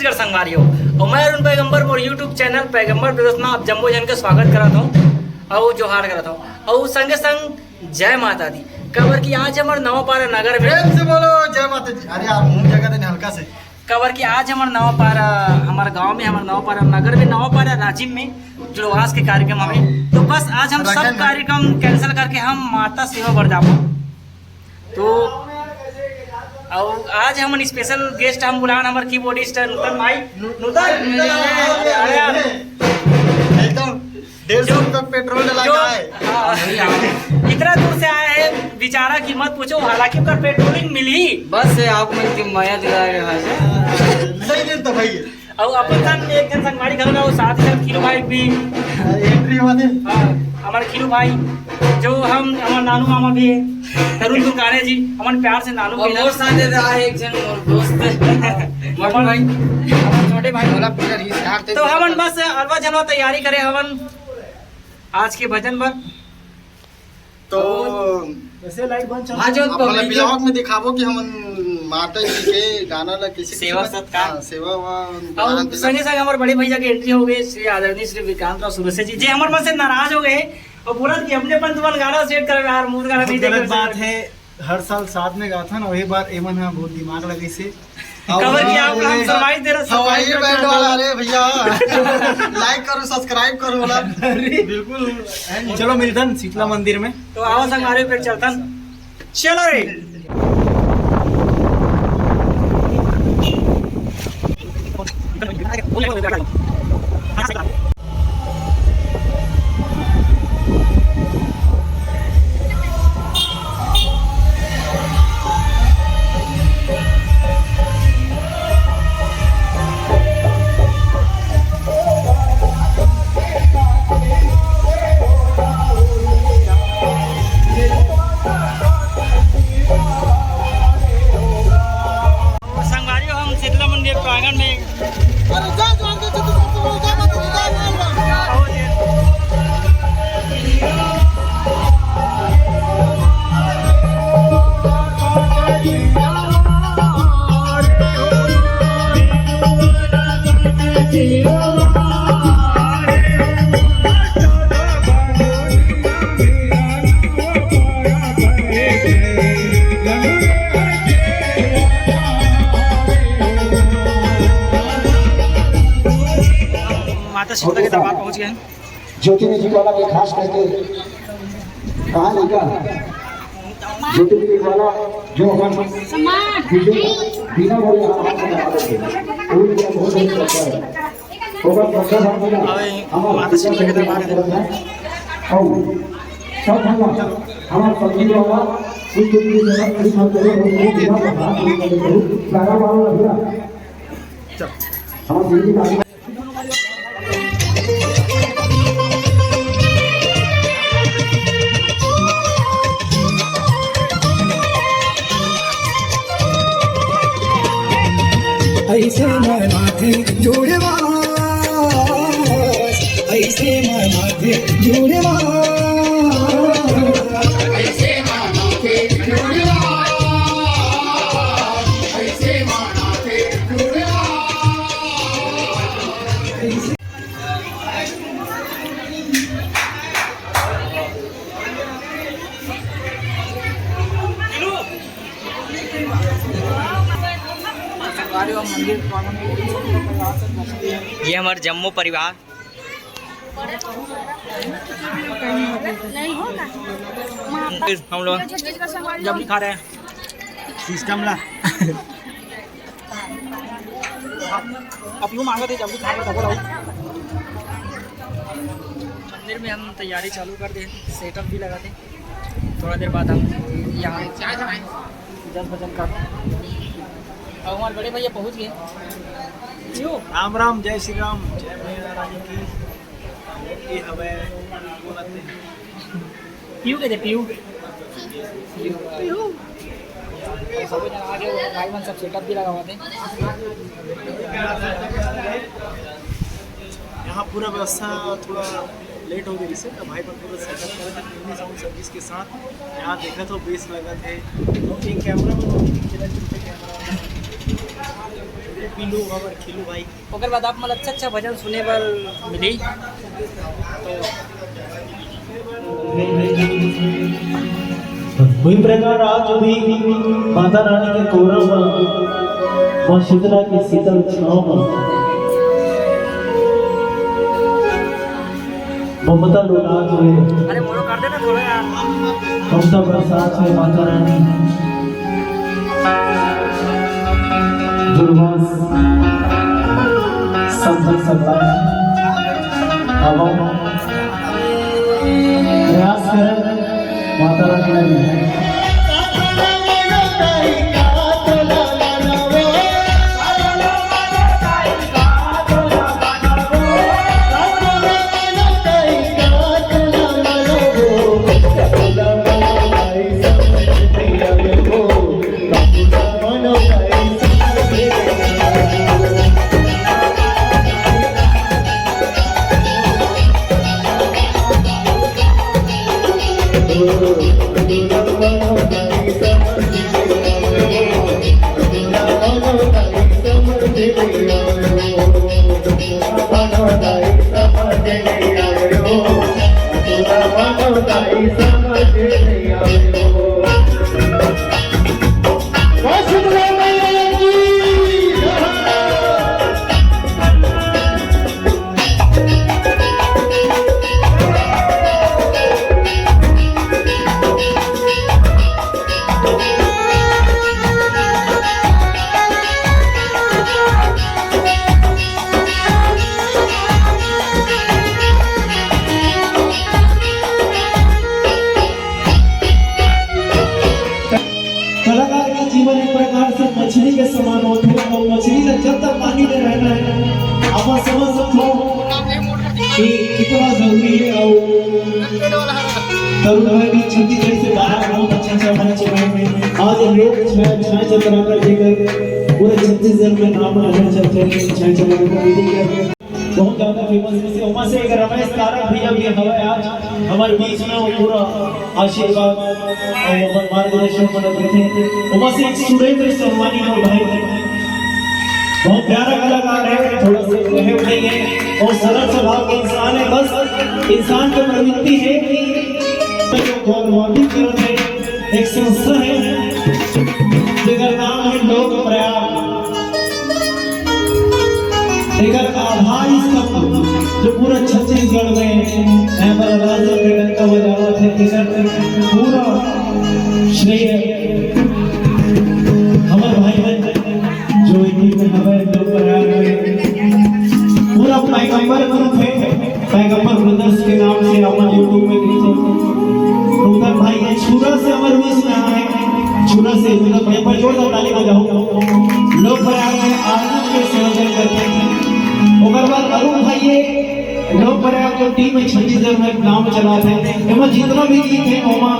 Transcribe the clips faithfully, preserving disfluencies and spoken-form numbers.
नमस्कार संगवारी हो, अउ मैं अरुण पैगंबर, मोर YouTube चैनल पैगंबर ब्रदर्स में आप जम्मो झन के स्वागत करत हूँ अउ जोहार करत हूँ अउ संगे संग जय माता दी। काबर कि आज हमर नवापारा नगर में प्रेम से बोलो जय माता दी। अरे यार, मुंह जगह देने हल्का से। काबर कि आज हमर नवापारा, हमर गांव में, हमर नवापारा नगर में, नवापारा राजिम में जुड़वास के कार्यक्रम हवे। तो बस आज हम सब कार्यक्रम कैंसिल करके हम माता सेवा बर जाबो। तो अउ आज हमन स्पेशल गेस्ट हम बुलान हमर कीबोर्डिस्ट नूतन भाई। नूतन, नूतन, अरे यार। एकदम डेढ़ सौ रुपये पेट्रोल डला जो, है। हाँ, इतना दूर से आया है बेचारा कि मत पूछो, हालांकि ओकर पेट्रोलिंग मिली। बस से आप मन की मया दिला रहे हैं। सही दिन तो भाई। अउ अपन साथ में एक जन संगवारी घलो ना, वो साथ ही साथ खीरू भाई भी। एंट्री वाले। हाँ, हमारे खीरू भाई, जो हम, हमारे नानू मामा भी है, तरुण दुकाने जी, हमारे प्यार से नानू और के मोर साथ रहा है एक जन और दोस्त। मोटू भाई। हमारे छोटे भाई। बोला पूरा रिश्तेदार थे। तो हमन बस अलवा झलवा तैयारी करे हवन आज के भजन बर। तो वैसे लाइट बंद चल हाँ, जो आप अपने पब्लिक ब्लॉग में दिखाबो कि हमन माता जी के गाना ला कैसे सेवा कैसे सत्कार। हाँ, सेवा वा और संगे संगे हमारे बड़े भैया के एंट्री हो गई, श्री आदरणीय श्री विक्रांत राव सुरसे जी, जे हमारे मन से नाराज हो गए और बोला कि अपने अपन तुम्हारा गाना सेट कर यार, मूड गाना नहीं देख बात है। हर साल साथ में गाथन, वही बार एमन हा बहुत दिमाग लगे से। काबर कि आप लोग फरमाइश दे रहे हो, हवाई बैंड वाला। अरे भैया, लाइक करो, सब्सक्राइब करो बोला। बिल्कुल। चलो मिलतन शीतला मंदिर में। तो आओ संग, अरे फिर चलतन। चलो रे। संगवारी हो, हम शीतला मंदिर प्रांगण में। अरे जय जवान, जय छत्तीसगढ़, जय माता दी, जय मालवा। माता शीतला के दरबार पहुंच गए हैं। ज्योतिर्मय जी वाला के खास करके कहा जाएगा, ज्योतिर्मय जी वाला जो अपन बिना बोले हाथ से लगा देते, वो भी बहुत अच्छा है। ओकर प्रसाद हम मिला, अबे, हमारा माता शीतला के दरबार है। और सब हम, हमारा संगीत वाला, कुछ भी जगह, कुछ हम जगह, वो बिना हाथ से लगा देते, प्यारा वाला लग रहा। चल। हमारा संगीत ऐसे मन माथे जुड़वा, ऐसे मन माथे जुड़वा। ये हमारे जम्मो परिवार। हम लोग जब भी खा रहे हैं सिस्टम ला। अब यूं मांगत हे, जब भी खा रहे हैं, मंदिर में हम तैयारी चालू कर दे, सेटअप भी लगा दे। थोड़ा देर बाद हम यहाँ जल भजन कर, अउ हमारे बड़े भैया पहुँच गए। क्यों? राम राम, जय श्री राम, जय मैया रानी की। ये हवे, बोलते हैं। पीयू के दे, पीयू। पीयू। सब जन आ गए, भाई मन सब सेटअप भी लगा हुआ थे। यहाँ पूरा व्यवस्था थोड़ा लेट हो गई से, तो भाई पर पूरा सेटअप करे थे, पूरी साउंड सर्विस के साथ। यहाँ देखा तो बेस लगा थे, तो एक कैमरा में, पीछे कैमरा में। खिलू, हमर खिलू भाई। ओकर बाद आप मन अच्छा अच्छा भजन सुने बर मिली। वही प्रकार आज भी माता रानी के कोरा में, माँ शीतला के शीतल छाँव में ममता लुटात हुए, अरे, मोड़ो कर देना थोड़ा यार। ममता बरसात हुए माता रानी। दुर्वास संभल सकता है। अब प्रयास करें माता रानी का। कलाकार के जीवन एक प्रकार से मछली के समान होथे, अउ मछली ला जब तक पानी में रहना है, आप समझ सकते हो कि कितना जरूरी है। अउ तरुण भाई भी छत्तीसगढ़ से बाहर बहुत अच्छा अच्छा मंच में आज लोक छाया, छाया चंद्राकर देकर पूरे छत्तीसगढ़ में नाम रहना चाहते हैं। छाया चंद्राकर दीदी के बहुत ज्यादा फेमस है। ओमा से एक रमेश कारक भैया भी हवे आज हमर बीच में, वो पूरा आशीर्वाद और अपन मार्गदर्शन मदद देथे। ओमा से एक सुरेंद्र सोनवानी मोर भाई, बहुत प्यारा कलाकार है, थोड़ा सा कहे उठे हैं और सरल स्वभाव के इंसान है। बस इंसान की प्रवृत्ति है कि गौरवान्वित करत है। एक संस्था है जेकर नाम है लोक प्रयाग। एकर आधार स्तंभ जो पूरा छत्तीसगढ़ में है, पर राजा के डंका बजावत है, एकर पूरा श्रेय हमर भाई बहन जो इनमें हमारे लोक प्रयाग में पूरा पैगंबर ग्रुप है। पैगंबर ब्रदर्स के नाम से अपन YouTube में देखो। नूतन भाई ये छुरा से हमर बीच में आए, छुरा से नूतन भाई पर जोरदार ताली बजाओ। लोक प्रयाग में आनंद के संयोजन करते हैं। ओकर बाद अरुण भाई ये लोक प्रयाग जो टीम है छत्तीसगढ़ में नाम चलाते हैं, एमा जितना भी गीत है ओमा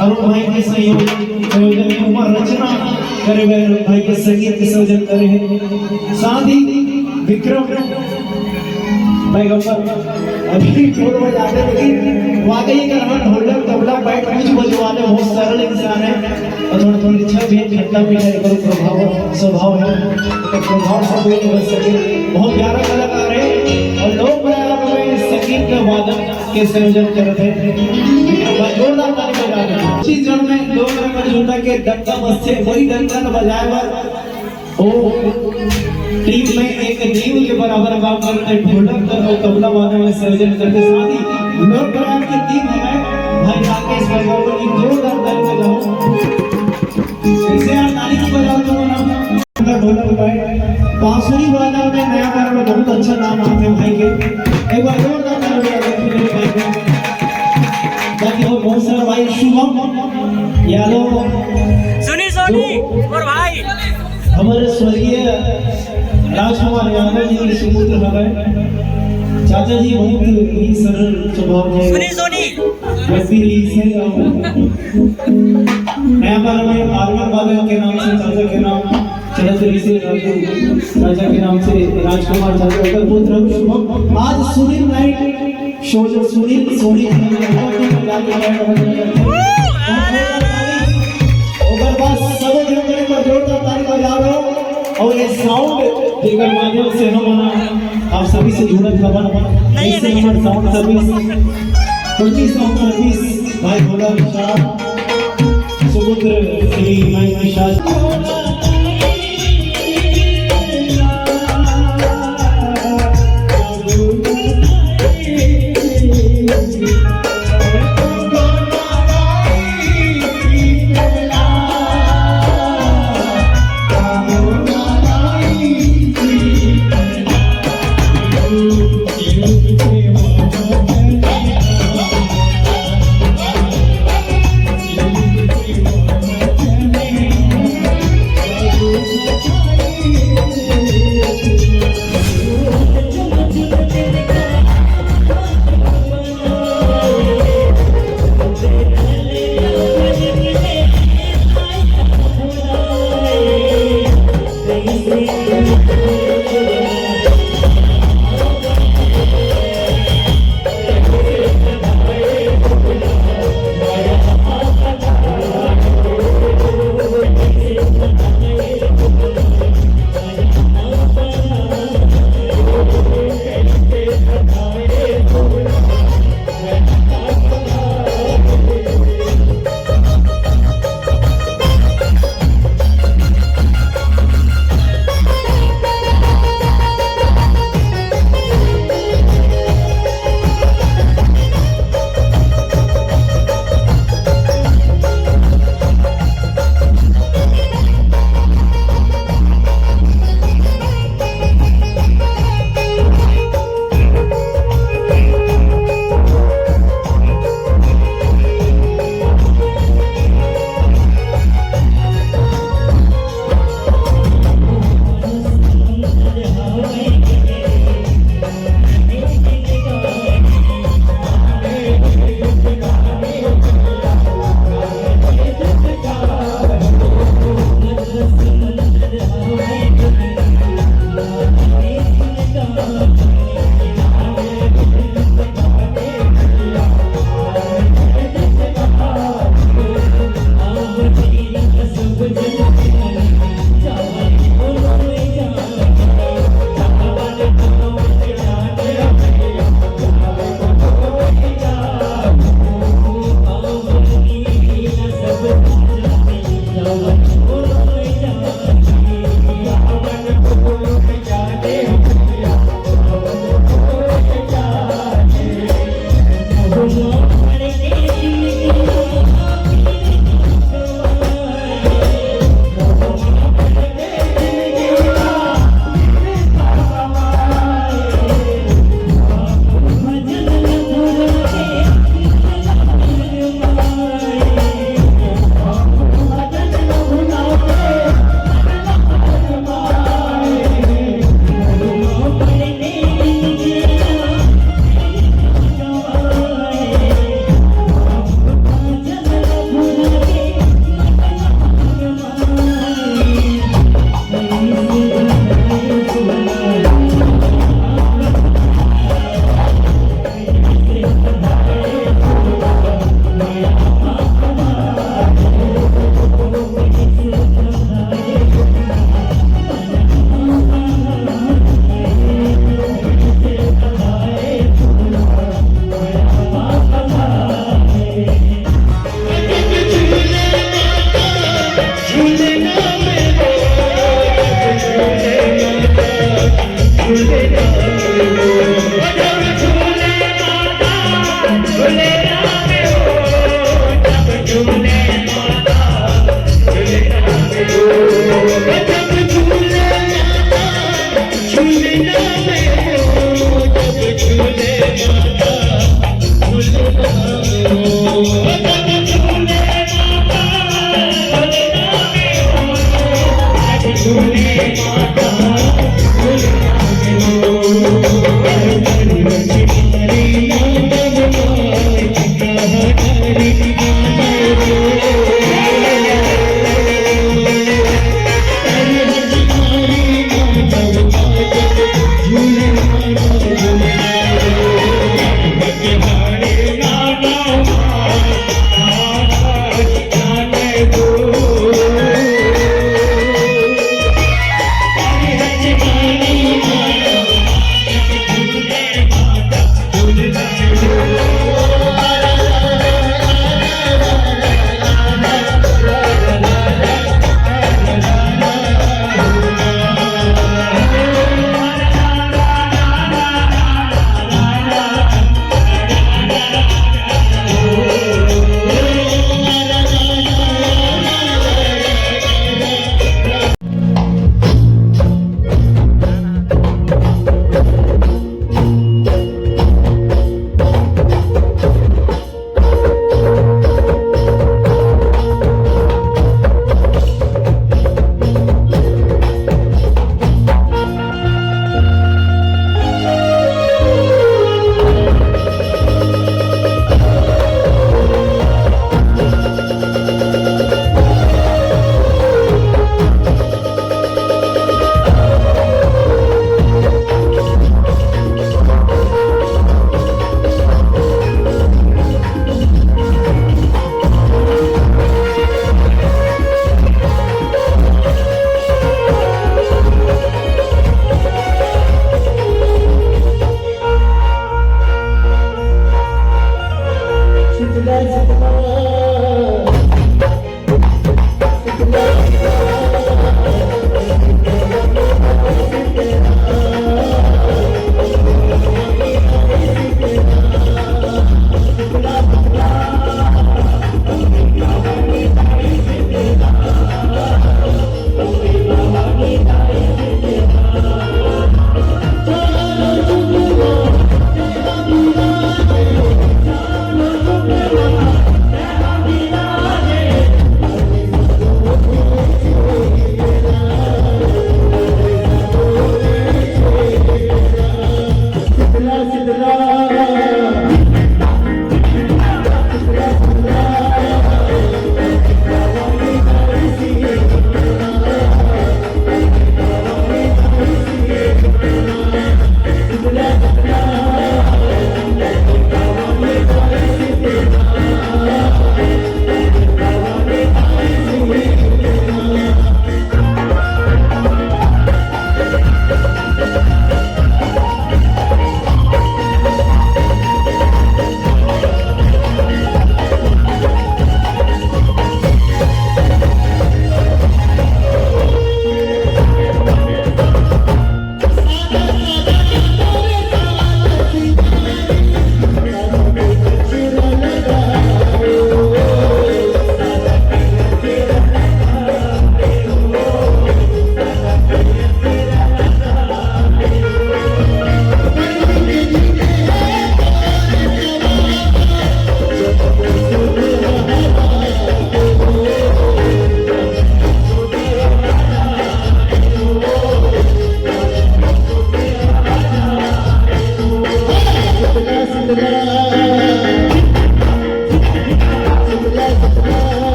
अरुण भाई के संयोजन, संयोजन है, ओमा रचना करे हुए अरुण भाई के संगीत के संयोजन करे हैं। साथ ही विक्रम पैगंबर अभी ढोल बजाते, लेकिन वाकई अगर हम ढोलक, तबला, बैठ कुछ बजवा ले, बहुत सरल इंसान है और थोड़ा, थोड़ा अच्छा भी है, खट्टा मीठा एक प्रभाव, स्वभाव है, तो प्रभाव से कोई नहीं बच सके। बहुत प्यारा कलाकार है और लोक प्रयाग में संगीत के वादन के संयोजन करत है। एक बार जोरदार ताली बजा दे। छत्तीसगढ़ में लोक प्रयाग झुंडा के डंका बजथे, वही डंका न बजाए बर ओ टीम में एक नींव के बराबर काम करते, ढोलक और तबला वादन में संयोजन करते, साथ ही लोक प्रयाग की टीम है भाई राकेश भाई, एक जोरदार ताली बजाओ। इसे यार ताली क्यों बजाओ तुम ना? ढोलक भाई, बांसुरी वादन में नया गांव में बहुत अच्छा नाम आते हैं भाई के। एक बार जोरदार ताली बजा दो भाई के। बाकी और बहुत सारा भाई शुभम यादव, सुनी सोनी और भाई हमारे स्वर्गीय राजकुमार यादव जी के सुपुत्र हवे। चाचा जी बहुत ही सरल स्वभाव के सुनी सोनी। व्यक्ति रहिसे। नया बार में आर्मी वाले के नाम से, चाचा के नाम चलत रहिसे राजू, राजा के नाम से राजकुमार राजा, ओकर पुत्र शुभम। आज सुनील नाइट शो जो सुनील सोनी ओकर बाद सब जन एक बार जोरदार ताली बजा रहे हो। अउ ये साउंड जेकर माध्यम से हमन आप सभी से जुड़त हवन, नहीं, ऐसे नहीं। हमर sound service, Kochi sound service, भाई भोला प्रसाद, सुपुत्र श्री महेश प्रसाद।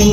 तो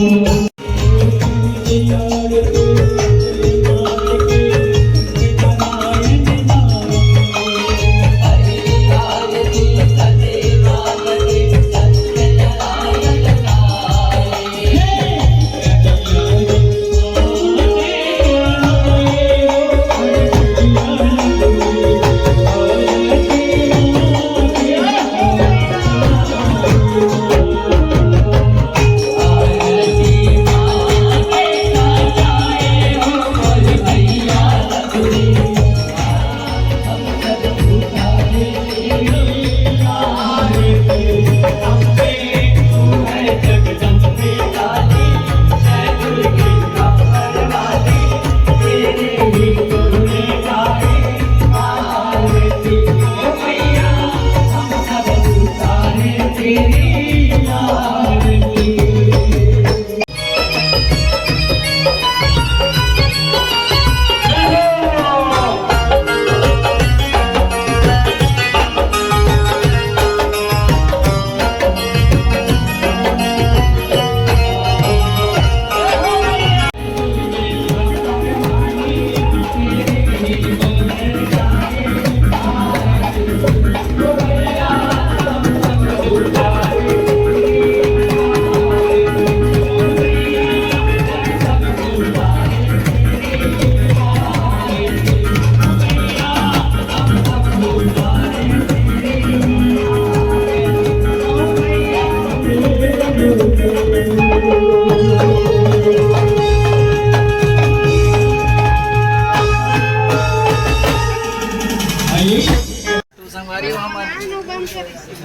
संगवारी हो, हमर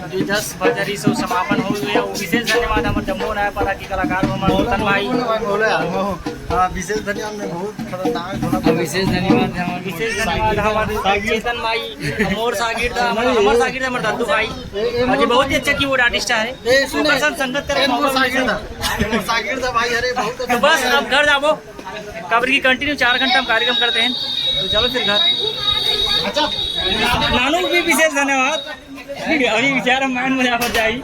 अभी दस बजे रहिस अउ समापन हो गे हे। अउ विशेष धन्यवाद हमर जम्मो नया पारा के कलाकार हो, हमर रतन भाई। हाँ, विशेष धन्यवाद, मैं बहुत खतरनाक ढोलक। विशेष धन्यवाद हमर, विशेष धन्यवाद हमर चेतन भाई, मोर सागिर दा, हमर, हमर सागिर दा, हमर दद्दू भाई। अउ जी बहुत ही अच्छा keyboard artist है। ए, सुन ओकर संग संगत करे ए, मोर मौका सागिर मिले। दा, मोर सागिर दा भाई, अरे बहुत तो बस अब घर जाबो। काबर कि continue चार घंटा हम कार्यक्रम करते हैं, तो चलो फिर घर। अच्छा, नानू भी विशेष धन्यवाद। अभी विचार हम mind में जाई।